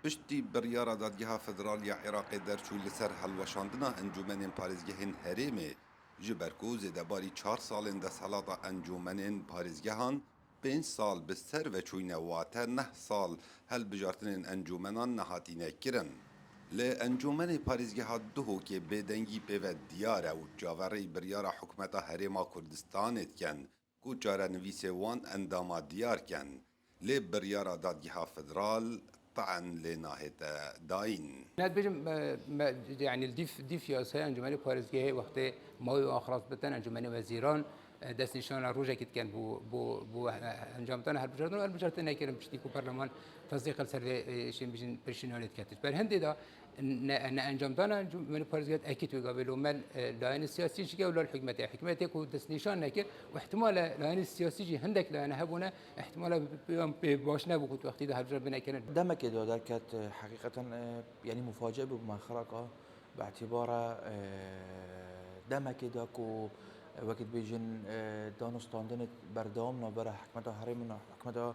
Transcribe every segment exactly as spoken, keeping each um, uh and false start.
Piştî biryara Dadgeha Federal ya Iraqê derçû li ser helweşandina encûmenên parêzgehên herêmê, ji ber ku zêdebarî çar salên desthilata encûmenên parêzgehan pênc sal bi ser ve çûyne, wate neh sal helbijartinên encûmenan nehatîne kirin. Li encûmenê parêzgeha Duhokê bêdengî pê ve diyar e û çaverêyî biryara hikûmeta Herêma Kurdistanê dikin ku çarenivîsê wan endama diyar ken, lê biryara Dadgeha Federal te'en lê nahête dayîn. Ne dibêjim, me, me, yani dîf, dîf yasaya Encûmenê Parêzgehê wextê mawê wan xilas bitin, Encûmenê Wezîran, e, destnîşana rojekê dikin bo, bo, bo, e, encamdana hilbijartin û hilbijartin nekirin piştî ku berleman tesdîq li ser vê, e, şên bijin pirşînalê diketin. Ji ber hindê de ne, ne encamdana Encûmenê Parêzgehê ekîd wê gavê lo me, e, layene siyasî jî ke û lal hikûmetê. Hikûmetê ku destnîşan nekir û ihtimale layene siyasî jî hindek layene hebûne, ihtimale pê, pê baş nebû ku tu wextî de hilbijart bine kirin. Demekê de derket, e, heqîqeten, e, yanî muface bû bi me xiraka, bi îtibara, e, demekê de ku, e, wekî dibêjin, e, danûstandinê berdewam navbera hikûmeta herêmê û hikûmeta,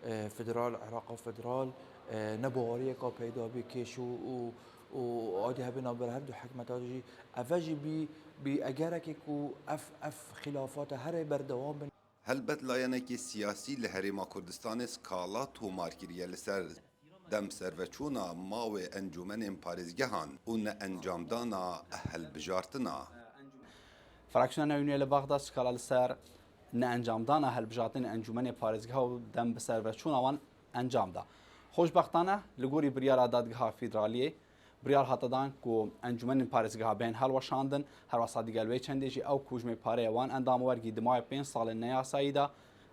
e, federal, Iraqa federal, e, nebaweriyeka peyda bî kêş û, û, û adî hebê navbera her du hikûmeta jî, eve jî bî, bî egerekê ku ev, ev xilafata herê berdewam bin. Helbet layenekî siyasî li Herêma Kurdistanê skala tomar kiriye li ser dem serveçûna mawê encûmenên parêzgehan û ne encamdana hilbijartina. Fraksiyona Newînê li Bexda skala li ser ne encamdana hilbijartinên encûmenê parêzgeha û dem bi serveçûna wan encam da. Xweşbextane li gorî biryara Dadgeha Federaliyê, biryar hate dan ku encûmenên parêzgeha bên helweşandin, herwesa digel wê çendê jî ew kûjmê pareyê wan endam wergî di mawê pênc salên neyasayî de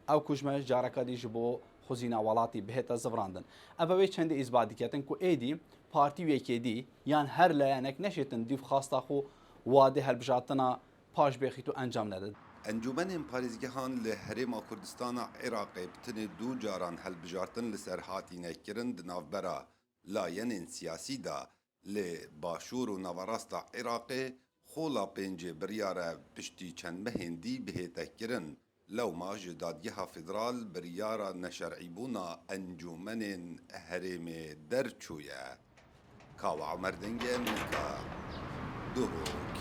ew kûjme careka dî ji bo xwezîna welatî bihête zivirandin. Ev wê çendê îsbat diketin ku êdî partî û yekê dî yan her layenek neşêtin dîv xwasta xwe wadê helbijartina paş bêxît û encam nede. Encûmenên parêzgehan li Herêma Kurdistana Iraqê bi tenê du caran helbijartin li ser hatîne kirin di navbera layenên siyasî de, li Başûr û Naverasta Iraqê xola pêncê biryar e piştî çend mehên dî bihête kirin. Lewma ji Dadgeha Federal biryara neşer'îbûna encûmenên herêmê derçûye. Kawa Omer Denge, Nika, Duhok.